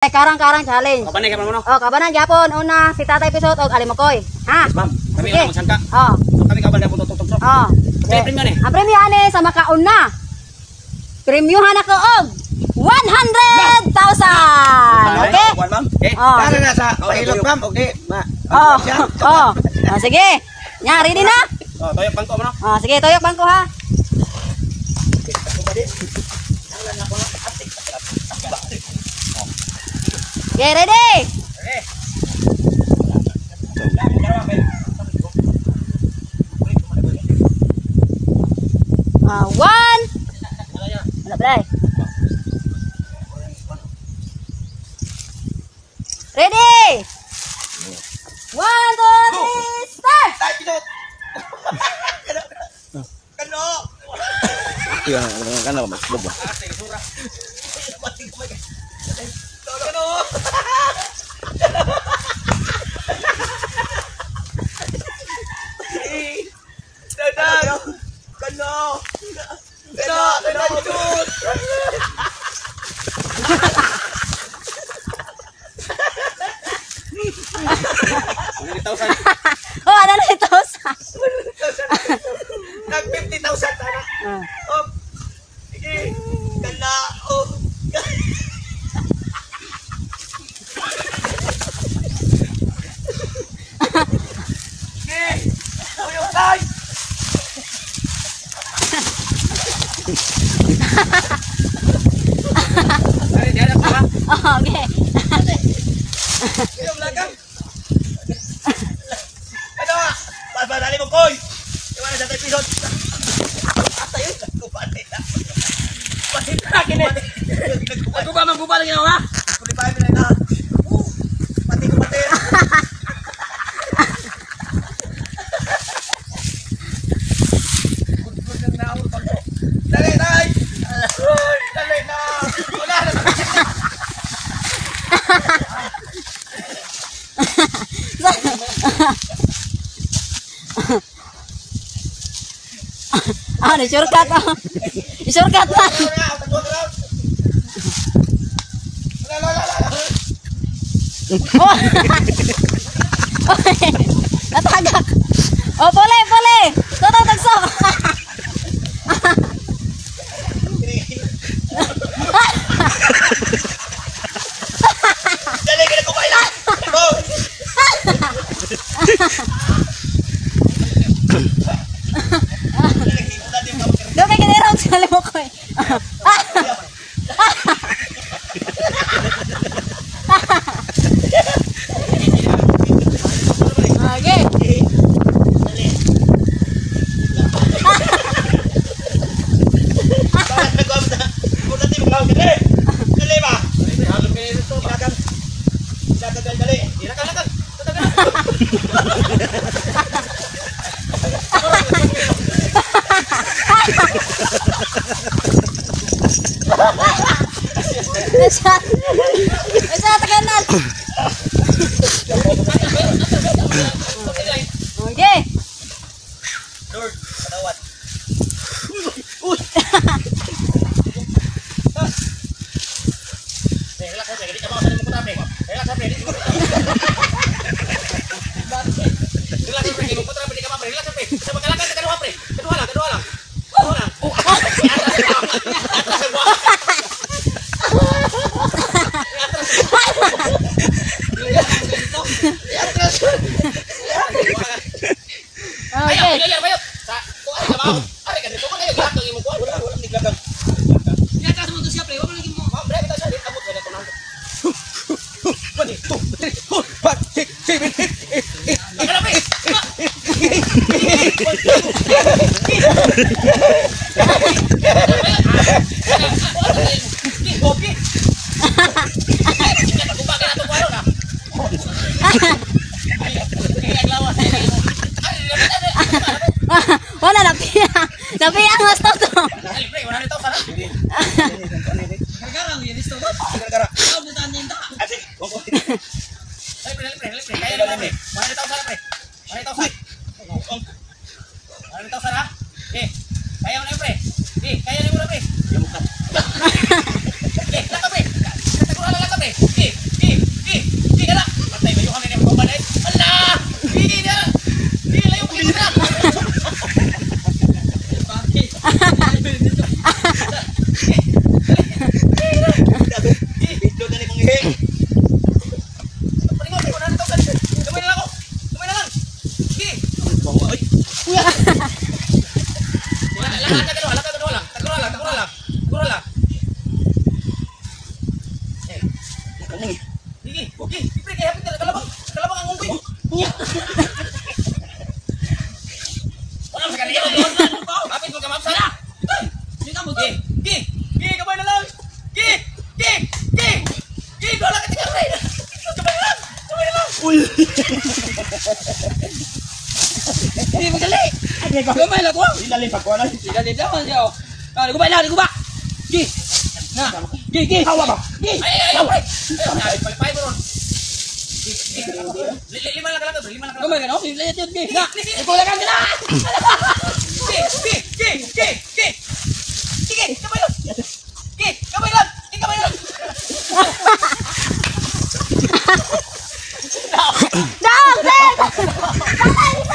Karang-karang challenge. Kabanay ka mo no? Oh, kabanan gyapon una si Tatay Pisot og Alimokoy. Ha? Yes, ma'am. Kami Sige. una magsangka. Oh. So kami kabal na po tutog. Oh. Okay, premyo ni. Ang premyo ani sa makauna. Premyohan ako og 100,000. Okay? One, ma'am. Okay. Oh. Para na sa pahilot, ma'am. Okay. Ma. Oh. Oh. Oh, sige. Nya, ready na? Oh, toyok bangko mo no. Oh, sige, tuyok bangko ha. Okay, ready? Okay. Ah, one. Wala pa. Ready? 1, 2, 3, start! Tay, pisot. Kano. Iya, kana ba mas ba? Kano. Dadag. Kano. Kano. Kano. Pisot. Oh, ano na ito? Nag 50,000 ana. Ah. Oh. Sige. Kala. Oh. Sige. Tuyok tay. Dali, dali ako ha. Oh, okay. Tuyok lagang. Ano? Paspadali mo koy. Iwan na sa tayo pisot. Atay yun. Nagkupatay na. Kini. Ako ba mangguba lagi ha? Kulipay mo na na. Pati ko pati. Dali tay. Dali na. Wala na. Ah, ni shortcut ah. Shortcut na. Oh. Natagak. Oh, pole, pole. Toto tagso. Dali ka na kumain na. Go. Doon kay kinirong sa Alimokoy. Okay. Dali ba? Dali. Shot. Shot kanan. Okay. Lord, patawad. Relax, pre. Di ka ba sa mo pre. Relax, pre. Relax, pre. Mo pre, di ka ba pre. Relax, pre. Sa magkalakan ka kaduha pre. Kaduha lang, kaduha lang. Kaduha lang. Oh. Okay. Ayo, ayo, ayo. Sa kuan ka ba? Ari ka dito ko kayo gihatag imong kuan. Wala, wala niglagang. Gihatag mo to siya pre. Wa man lagi mo. Ma'am, pre, bitaw siya. Abot ka na to nang. 1, 2, 3, 4, 5, 6, 7, 8, 8, Kana pre. Okay. Wala napiya. Napiya ang gusto to. Sige, okay. Pre, kaya hapit na kalabang. Kalabang ang unggoy. Wala sa kanila. Hapit mo ka mapsa na. Sige mo, gi. Gi. Gi, kamay na lang. Gi. Gi. Gi. Gi, wala ka tika pre. Kamay na lang. Kamay na lang. Uy. Hindi magali. Gamay lang ko. Ilalim pa ko na. Ilalim lang siya. Ah, guba na, guba. Gi. Na. Gi, gi. Hawa ba? Gi. Ay, ay, ay. Ay, palipay mo ron. Lima lang kalakad, lima lang kalakad. Gamay ka no? Gi. Na. Ikaw lang ka na. Gi, gi, gi, gi, gi. Sige, kamay lang. Gi, kamay lang. Gi, kamay lang. Daog, sir! Patay!